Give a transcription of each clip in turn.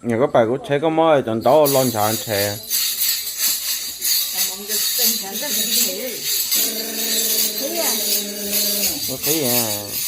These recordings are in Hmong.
Nyuam koj pais kuv tsheb koj muab cov ntaub lo nchav nrhe. Qhib,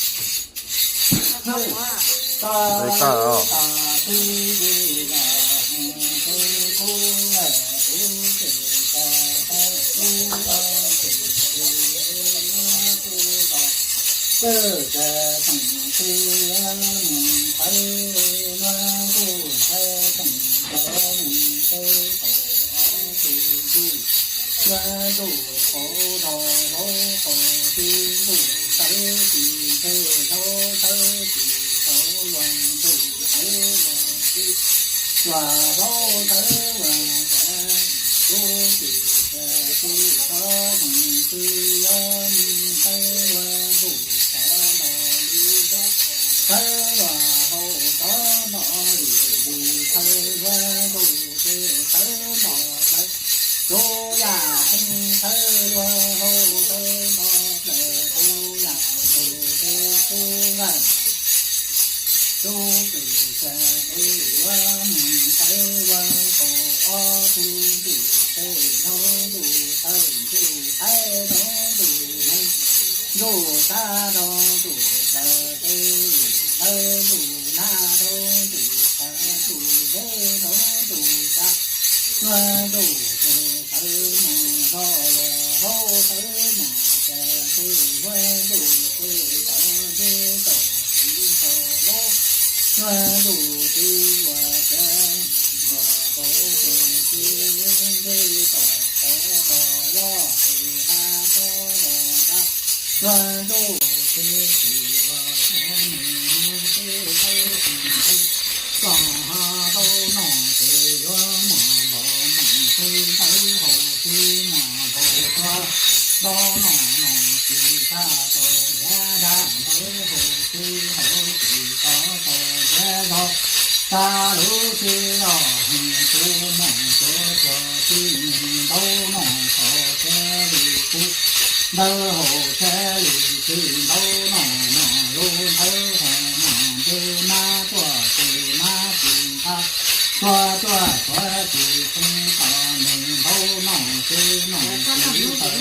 Tuaj ntuj teb tsis ua xyov nws teb tsis ntxub, kom ho tau noj ces yuav muaj npaum npaum xwb, ntawv hauv xwb muaj npaum tsuav, tau noj noj tsis tag tau nrhiav nrhiav, ntawv hauv xwb hauv tsis tau tau nrhiav zog. Tag lub teb los hwm kuv muaj tsuav tsuag xwb, nws ntau noj tau thiaj li kuv, ntawv hauv thiaj li tsis ntau noj noj lub ntawv hauv, noj ntev mab tuaj tsis mab tsis nqa, tuaj tuaj tuaj tsis xeeb tau, nws ntau noj xwb noj tsis tau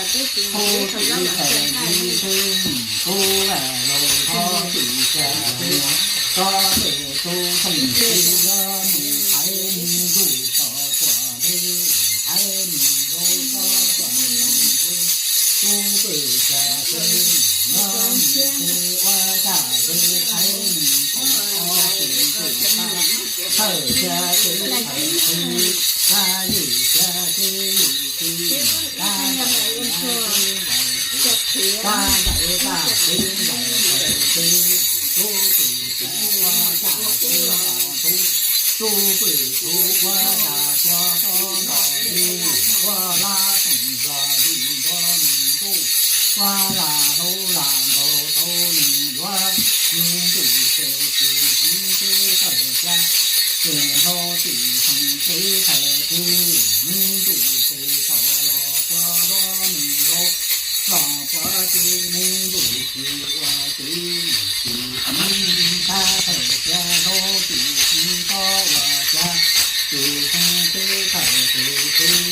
xwb, kuv tsis tau xwb, kuv lam laus thov tsis xya, tso tej tub pheej txiv yuav mus thaiv ntuj tso tuaj ntev, thaiv ntuj tso tuaj ntev, kuv tsis xya xwb, yuav mus xwb ua cas xwb thaiv ntuj tso tuaj ntev, thawj xya xwb thaiv xwb, thaiv yim xya xwb yim xwb, thaiv ntuj tso tuaj ntev, thaiv ntuj tso tuaj ntev, kuv tsis xya ua cas xwb los ntub, kuv tsis xya ua cas xwb los ntub, ua lab teem los li ntuj, ua lam hlub lam ntaus tau nws yuav, nws ntuj tsis xeeb tsis xeeb teb tawm xya, tsis hlub tsis xeeb teb tawm twg, nws ntuj tsis xeeb los puas los nws los, los puas tsis nws ntuj tsis ua tsis tsis xeeb, tab tawm xya hlub tsis xeeb teb ua cas, tsis xeeb teb tawm tsis xeeb,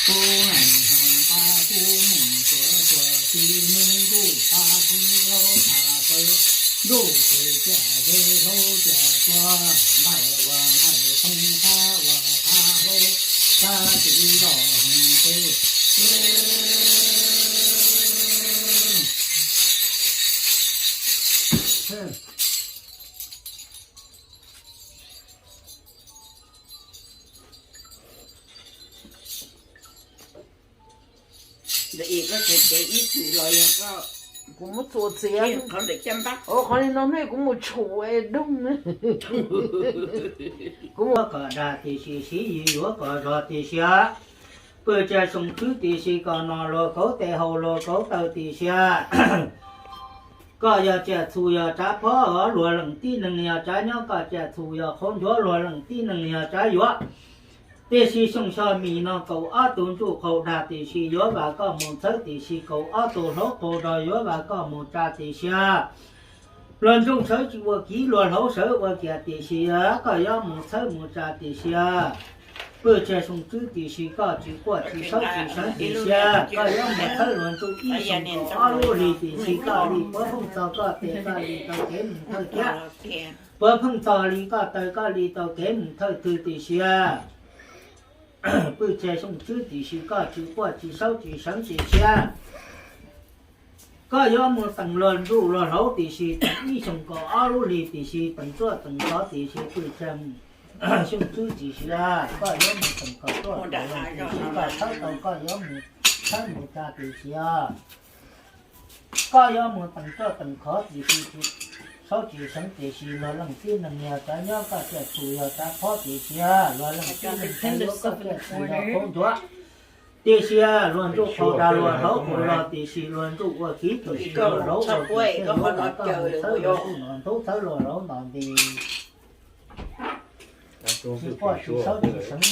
kuv lam hais tas kuv mus tsuav tsuag xwb, nws ntuj tas xeeb hlub tas xeeb, ntuj tsis xya ze hlub tsis tsuag, ntawm ua ntawm xeeb tab ua tab hlub, tab tsis zos hwm teb. Kuv muab txuas txiav. Qhov li no nej kuv mus tshum es doog. Kuv ua kom dag tiam sis siv yim yuav kom zog tiam sis, pw tsa soom tswb tiam sis kom nom luag kauv tes haus luag kauv taw tiam sis, koj yog tsiaj txhu yog tsav phob luag leej tib neeg yog tsav nyob, koj tsiaj txhu yog qhauv nchuav luag leej tib neeg yog tsav yuav. Tiam sis xyoo xyo mis no kaum ob tug ntsuj qhau dag tiam sis yuav vam koj mus txhawb tiam sis kaum ob tug hlauv qau rog yuav vam koj mus tsa tiam sis, luag ntsuj sawv tsis ua kiv luag hlauv sawv ua kiag tiam sis, koj yuav mus txhawb mus tsa tiam sis, pw tsa soom tswb tiam sis koj tsis quaj tsis saub tsis seev tiam sis, koj yuav mus txhawb luag ntsuj ib xyoos kaum ob lub hlis tiam sis koj li puav pheej txog koj tes koj li tau kev mus thawj thiab, puav pheej txog li koj taw koj li tau kev mus thawj twg tiam sis, pw tsa soom tswb tiam sis koj tsis quaj tsis saub tsis seev tiam sis, koj yuav mus teem luag ntsuj luag hlauv tiam sis teem ib xyoos kaum ob lub hlis tiam sis teem tsuaj teem xov tiam sis pw tsa soom tswb tiam sis, koj yuav mus teem kom tsuaj teem luag tiam sis koj txhawb tau koj yuav mus txhawb mus tsa tiam sis, koj yuav mus teem tsuaj teem khov tiam sis tsis saub tsis seev tiam sis luag leej tib neeg yog tsav nyob koj tsiaj txhu yog tsav phob tiam sis luag leej tib neeg tsav yuav koj tsiaj txhu yog qhauv nchuav tiam sis luag ntsuj qhau dag luag hlauv qau los tiam sis luag ntsuj ua kiv tiam sis luag hlauv ua kiv tiam sis yuav kom koj mus txhawb luag ntsuj nom ntub txhawb luag hlauv ntom nti, tsis quaj tsis saub tsis seev,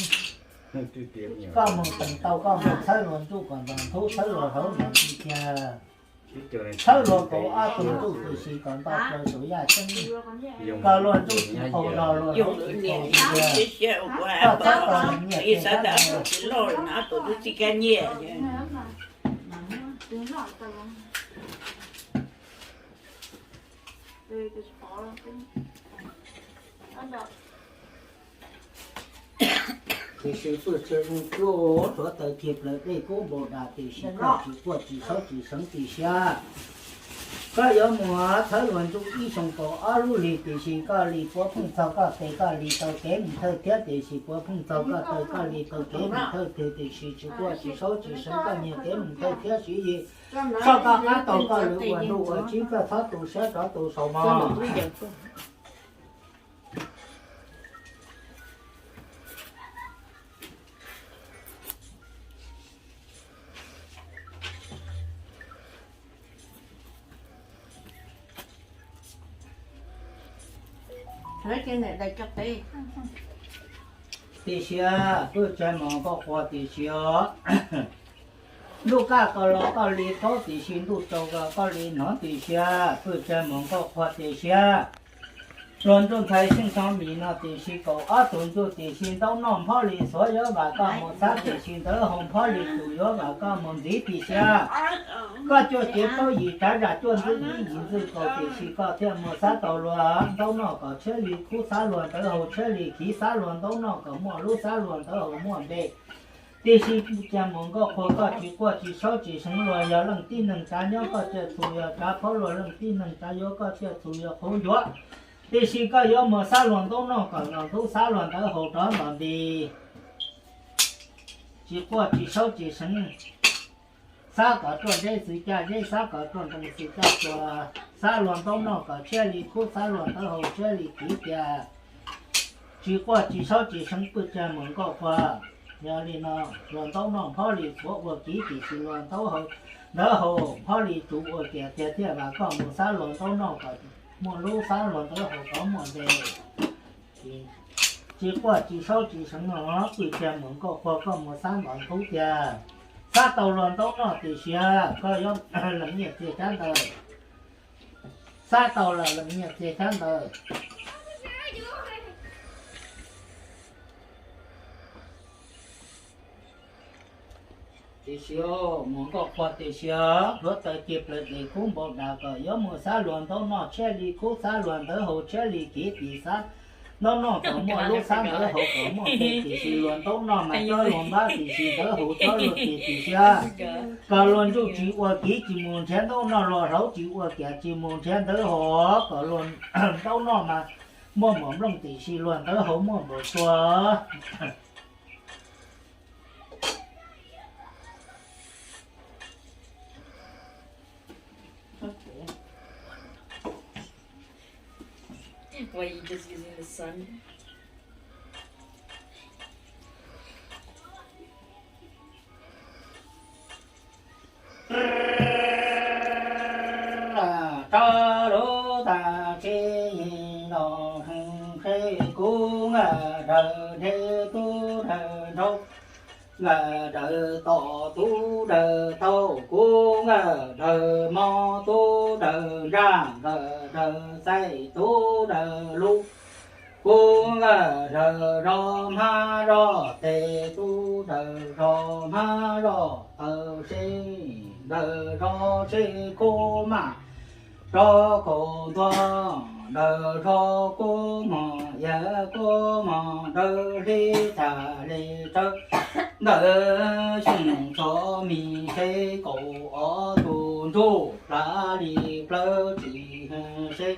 koj mus teem tau koj mus txhawb luag ntsuj kom ntom ntub txhawb luag hlauv ntom nti tiag, txhawb luag kaum ob tug ntsuj tiam sis kom nto plaws tus yaj ceeb, kom luag ntsuj tsis qau los luag hlauv tsis qau tiag, koj txhawb tau nyiaj tes kab Tiam sis pw tsa zoo cuab tuav taws kiag plaws dej kub npau das tiam sis koj tsis quaj tsis saub tsis seev tiam sis, Koj yuav mus thawb luag ntsuj ib xyoos kaum ob lub hlis, tiam sis koj li puav pheej txog koj tes koj li tau kev mus thawj thiab, tiam sis puav pheej txog koj tes koj li tau kev mus thawj twg, tiam sis tsis quaj tsis saub tsis seev, koj nyiag kev mus thawj thiab siv yig soj koj qab tau koj lwm ua nruj ua tsiv, koj txhob tu siab rov tu saum mog. Tiam sis pwj tsa mos nkauj qhuav, tiam sis ntuj kaj ko los koj li paub, tiam sis ntuj tsaus ko koj li hnov, tiam sis pwj tsa mos nkauj qhuav, tiam sis luag ntsuj ntxhais xeej xyov mis no, tiam sis kaum ob tug ntsuj, tiam sis ntaub noj nphob li xuav yuav vam koj mus xab, tiam sis ntawv hau nphob li tus yuav vam koj mus ntxiv, tiam sis koj cuaj cev plaub yim tsav zam cuaj ntxwb ib yim ntxwj kaum, tiam sis koj thiaj mus xab tau luag ntaub noj kom tshiab li kub, xab luag ntawv hau tshiab li khiv, xab luag ntaub noj kom muaj lub, xab luag ntawv hau muaj npe. Tiam sis pwj tsa mos nkauj qhuav, koj tsis quaj tsis saub tsis seev, luag yog leej tib neeg tsav nyob koj thiaj txhum yog tsav phaub, luag leej tib neeg tsav yuav koj thiaj txhum yog qhuav yuav. Tiam sis koj yuav mus xab luag ntaub noj kom los ntub, xab luag ntawv hau rov ntos nti. Tsis quaj tsis saub tsis seev, xab kom ruaj zeb xwm caj zeb, xab kom ruaj nrees xwm caj xyuas, xab luag ntaub noj kom tshiab li kub, xab luag ntawv hau tshiab li kiv tias tsis quaj tsis saub tsis seev, pwj tsa mos nkauj qhuav. Yog li no, luag ntaub noj nphob li xuav ua kiv, tiam sis luag ntaub hau, ntawv hau nphob li tsuv ua kiag tiag, thiaj vam koj mus xab luag ntaub noj kom muaj lub, xab luag ntawv hau kom muaj npe. Tsis quaj tsis saub tsis seev no, pwj tsa mos nkauj qhuav, koj mus xab ntos ntub tiag. Xab tau luag ntaub noj, tiam sis koj yuav lees nyiaj txiag xyab ntawv. Xab tau los lees nyiaj txiag xyab ntawv. Tiam sis mos nkauj qhuav, tiam sis hluav taws cig plaws dej kub npau das kom yuav mus xab luag ntaub noj tshiab li kub, xab luag ntawv hau tshiab li kiv, tim xab ntaub noj kom muaj lub, xab ntawv hau kom muaj npe, tiam sis luag ntaub noj mas cob luag npab, tiam sis ntawv hau cob luag kiv, tiam sis kom luag ntsuj tsis ua kiv, tsis mus nrhiav ntaub noj, luag hlauv tsis ua kiag, tsis mus nrhiav ntawv hau, kom luag ntaub noj mas muaj npaum nplooj, tiam sis luag ntawv hau muaj npaum tsua. Why are you just using the sun? Rov lub tag tsev los seb kuv nkawm daws deb tub daws nraug, nkawm daws tom tub daws taug, kuv nkawm daws mob tub daws ntsaj, nkawm daws txaij tub daws lub, kuv nkawm daws zov hmab zov tes, tub daws zov hmab zov taws, seb daws zov seb kub maj rov kaum ntua, daws zov kub mog yawg kub mog dawb hli tas li tsawv, ntawm xyoo txom mis seb kaum ob tug ntsuj, plav li plawv tsis seb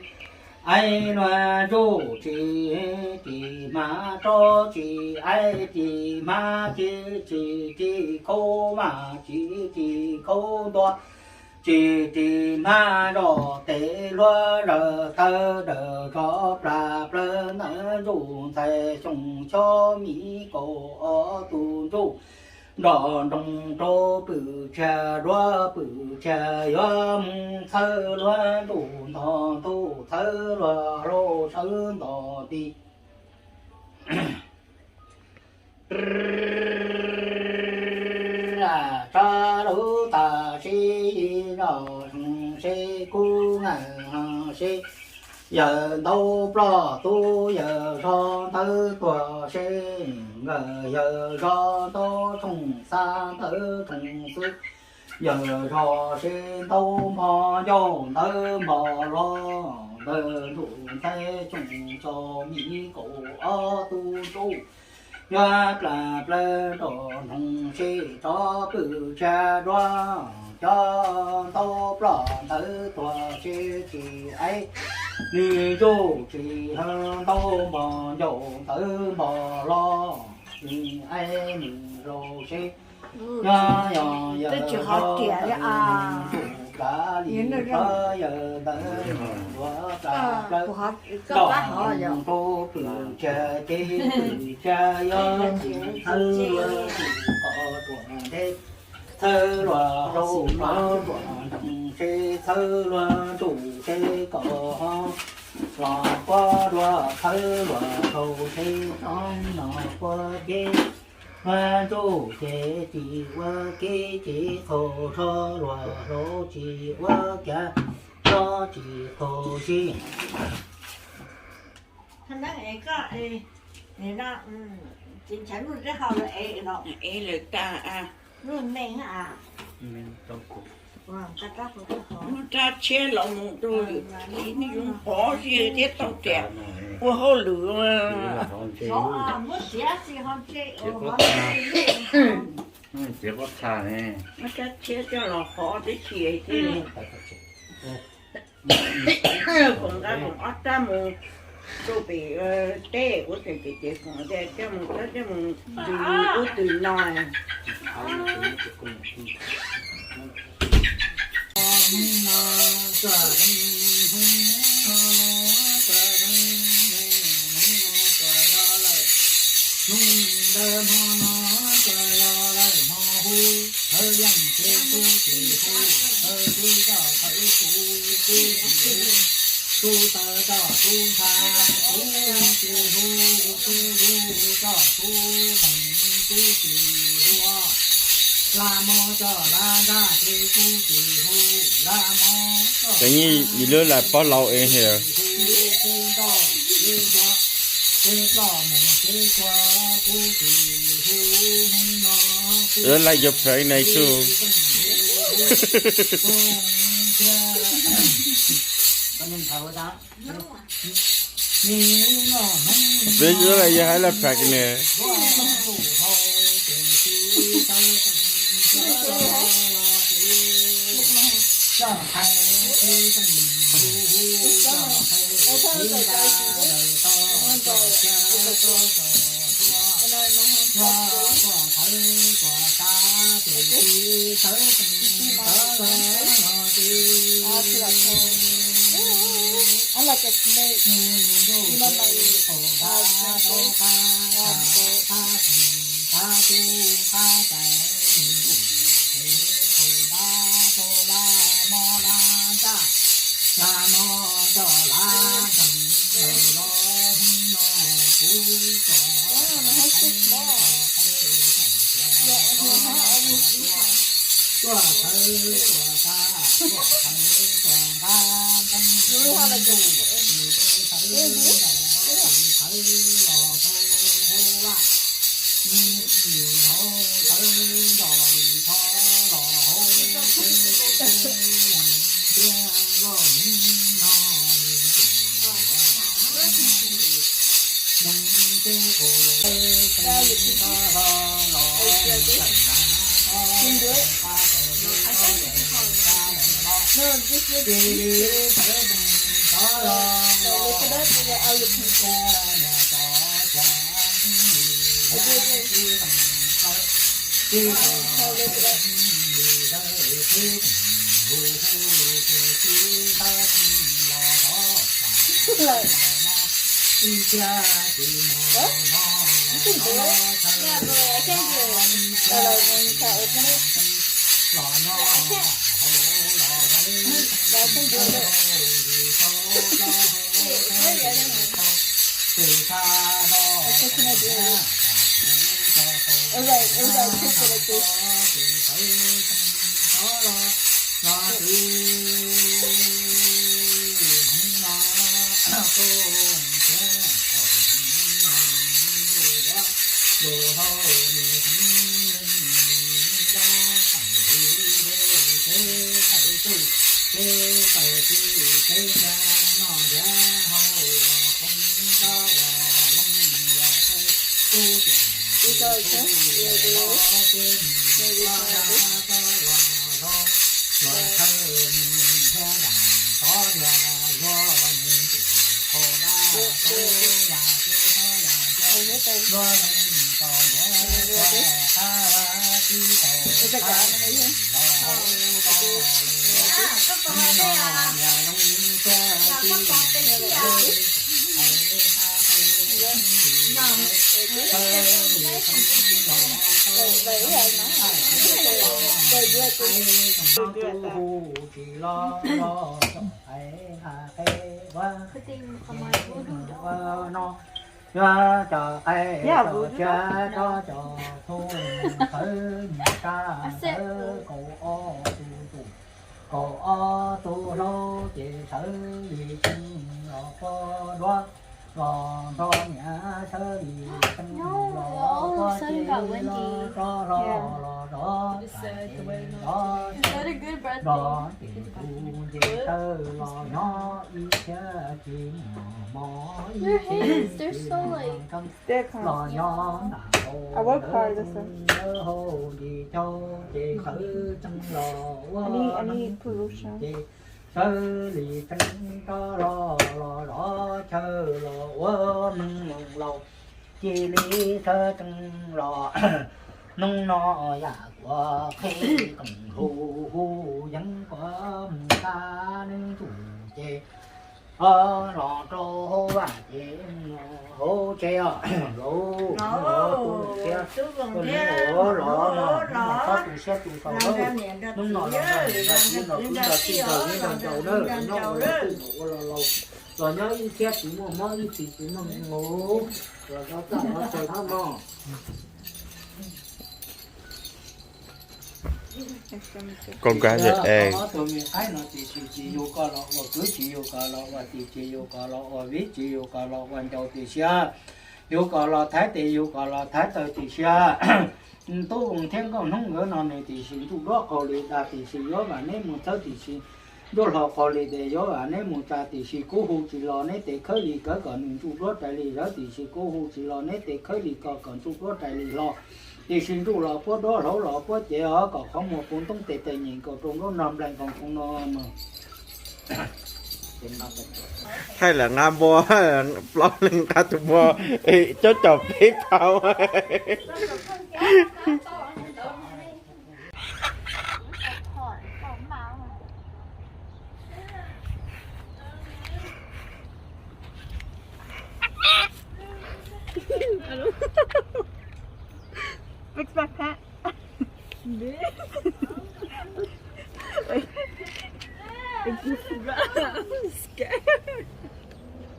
aib luag ntsuj, tsis ris hmab tsob tsis aib ris hmab cib, tsis ris khaub maj tsis ris khaub ntua, tsis ris hmab zoj tes, hluav zawg tawv daws zov plas plawv, ntawm ntsuj ntxhais xyoo txom mis kaum ob tug ntsuj, nroj nroog rau pwm tshaj duav, pwm tshaj yuav mus txhawb luag ntuj nto ntuj, txhawb luag hlau sawv nto nti. Rov lub tag seb zoj seb kub nkawm seb yawg ntaub ploj tub yawg zov ntawv tuag, seb nkawm yawg zov ntaub tshooj xa ntawv tshooj xwb, yawg zov seb ntaub npog ncauj ntawv npog los, ntawm ntsuj ntxhais xyoo txom mis kaum ob tug ntsuj, yuav plas plawv nroj nroog seb rov pwm tshaj duav, Cov ntaub ploj ntawd tuag seb tsis aib, nws ntsuj tsis ntau npog ncauj ntawd npog los, nws aib nws rau seb nyob yog yawg ntsuj kav li pab yawg ntawd ntuav plas plaws, toj rau pwm tshaj ces pwm tshaj yuav tsis txhawb luag tsuj qos ruam nteb, txhawb luag hlau qos ruam ntsoog seb txhawb luag ntsuj seb kom ho los quab dua, txhawb luag hlau seb txhob los quab ces luag ntsuj ces tsis ua kev ces qaug rho, luag hlau tsis ua kav rho tsis qaug zib. Ev lawm tag, rab tshiab los mus rau lwm, zoo pov thiab tau tias ua hauj lwm. Rab tshiab coj los hov tib si thiab. Koom nqa koom ob rab mus rau pem teb, kuv tseem pem cev koom tias coj mus, coj mus ntws ub ntws no. Hnub ntawd hmo no txawm los lawm hmo hu, thawj yeej ces kuj tsis hu, thawj tub coj thawj tub, tub tsis hu, tub taw coj tub ntxhais, tub tsis hu, tub lub coj tub nqeeg, tub tsis hu, laj mog coj laj ntsaj ces kuj tsis hu, laj mog coj laj ntsaj ces kuj tsis hu, tub tsis hu, tub ntoj ces ntsuag, ces ploj mus ces tsuag, tub tsis hu, hnub no kuj tsis hu, tub tsis hu, tub thiab. Peb yuav hais laj phaj ne. Yuav cov qaib cov tshiab tsob cov txhuj, qhawv nyuam sab sawv kaum ob tug tus, kaum ob tug hlau ces sawv li tseeb los pog duab, los nrog niam sawv li tseeb los pog ces los rov hlo los zov ces zov ces nrog ces tus nce taw los nyob ib txhiab ces mos mos ib txhiab ces mos los nyob nram hauv lawv txheeb lawv hau li caug ces sawv tseeb los ua neeb ces sawv li tseeb rov los los zov chaw los ua neeb laus. Cia li sawv tseeb los hnub no yam kuv qhib koom hu hu yeeb kuv mus xa neeb ntsuj ces los rau hauv vaj ces hauv tsev os, lauj, thiab koj niam los no txhob tu siab tu tau lawm. Hnub no los nrog niam nrog txiv nrog kwv nrog tij nrog niam nrog ncaus na, nyob ua lawv twj ua los laus, los nyob ib txhiab tsis muaj mob ib txhis tsis muaj nqus, los zov txaj zov chaw nyob mog. Koj nkag es ob tug me qaib no tiam sis tsis yug koj los ua kwv, tsis yug koj los ua tij, tsis yug koj los ua viv, tsis yug koj los ua ncaus tiam sis yug koj los thaiv tes, yug koj los thaiv taw tiam sis tub Voos thiab Nkauj Hnub nkawd no nws tiam sis ntsuj duab qaug li dag tiam sis yuav vam neb mus txhawb tiam sis ntuj hlo qaug li tes yuav vam neb mus tsa tiam sis kuv hu tsis los neb tes khawb li kawv kom nws ntsuj duab rais li zawv tiam sis kuv hu tsis los neb tes khawb li ko kom ntsuj duab rais li hlo. Tiam sis ntsuj los puab duab hlauv los puab cev os kom qhov muag puv ntoob tes taw nyeem nkaus rau nruab nog nplaig nkoos koos no. Thaij lawm nqa npua, plaub leeg nqa tus npua, cob caum peb phau. Fix my pants.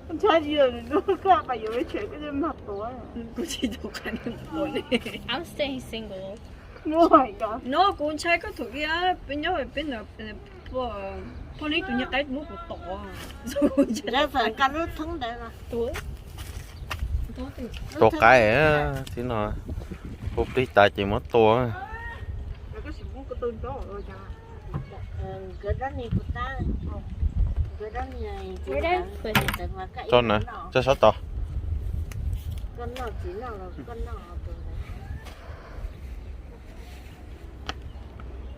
Ntshai yog nws nug koj pais yuav tshem koj mag tuav. Kuv tsis tau qhia nws tuav li. I'm staying single. No kuv ntshai koj thaum ub peb nyob peb ntawd, poj niam tus niag qaib muab kuv tom. Nqa lub thoob ntawd. Tua qaib, tib no hu plig tas ces muab tua. Tso na, tso sab tod.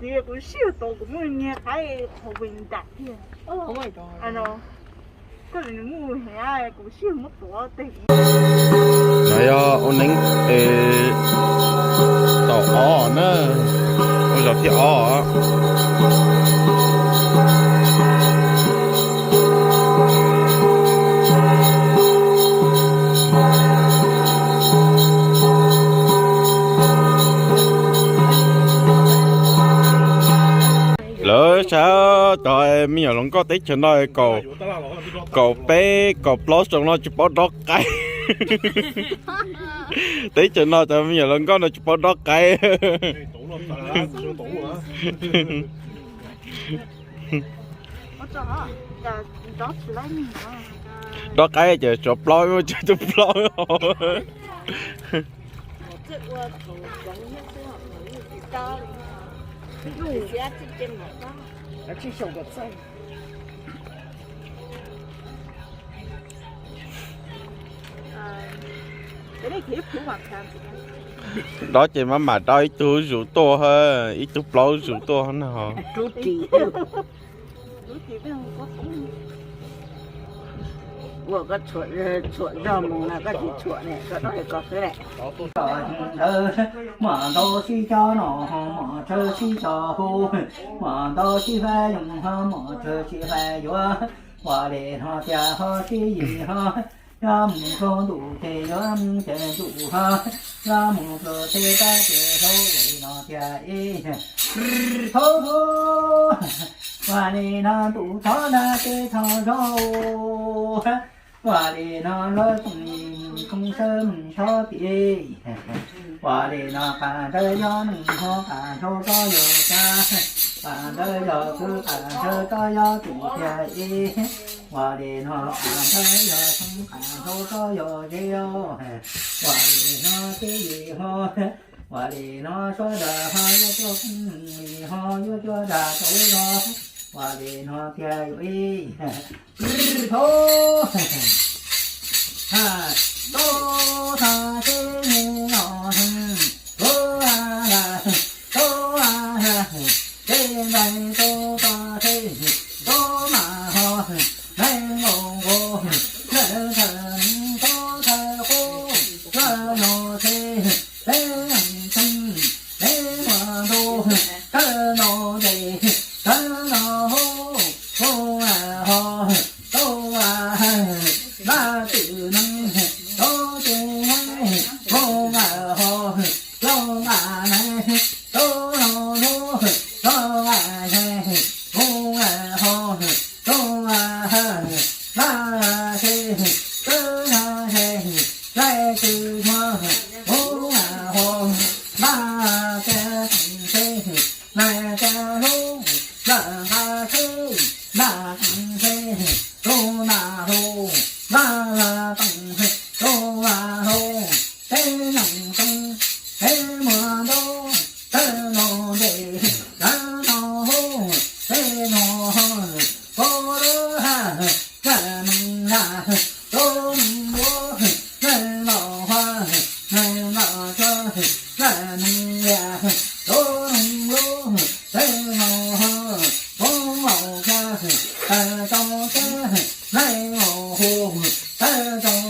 Tias kuv sij hawm tos kuv muaj niag qaib qhov vim ntam tiag. Koj li nws muaj hev kuv sij hawm muab tuav teg. No yog ua neeb tom ob na, ua zog thib ob. Lawv sab tod me nyuam hluas nkauj teb chaws no kaum, kaum peb kaum plaub xyoo no tsis paub dob qaib. Teb chaws no cov me nyuam hluas nkauj no tsis paub dob qaib. Dob qaib ces tshuav plaub, tshuav tus plaub. Dob ces maj mam dob ib tug zuj zus tuaj, ib tug plaub zuj zus tuaj no. Ua koj tshuam, tshuam zog mus no koj tsis tshuam ne, koj rov qab koj xwb lawm. Ntawd, muaj ntau sib cov no, muaj tsawg sib cov hu, muaj ntau sib faib yoos ho, muaj tsawg sib faib yuav. Ua li no tias ho sib yim ho, yuav mus tsaus ntuj ces yuav mus tsaus ntuj ho, yuav mus rau tej teb ces hlauv li no tias ib, thov, ua li no ntuj thov na tej thov zov. Ua li no lub tsoom nim tsoom sawb mus tshov tim. Ua li no qas ntawd yog neeg ho, qas nrhau tsob yog tsav, qas ntawd yog kwv, qas nrhau tsob yog tim tiag ib. Ua li no qas ntawd yog tshoob, qas nrhau tsob yog zeb os. Ua li no tib yim ho, ua li no sawv daws ho yuav tuaj, li ho yuav tuaj dag tau zog. Ua li no tiag yog ib, thov, ha, tau tha seb ne no, tau ha, tau ha, seb ntais tau tha seb, tau mas ho, ntais nkaus nkaus, ntais thawm tau thawm qub, tau no seb, peb yeej txheej, peb muaj ntuj, tawm no tes, tawm no hauv, tau ha ho, tau ha, nqa twm nees, tau twm nees, tau ha ho, tau ha nees, tau no hnub, tau ha yees, tau ha ho, tau ha, nqa se, tau ha se, nqa twm no, tau ha ho, nqa se, nqa se hlub, nqa nqa se, nqa se, tau nqa hlub, nqa tau, tau ha hlub, peb yeej txheej, peb muaj ntuj, tawm no tes, tawm no hauv, peb no ho, tau lub ha, tawm nees na, tau nees lub, nees los ha, nees los tsa, tawm nees lias, tau nees lub, peb no ho, tau laus tsa, tawm tau tsa, nees los hu, tawm tau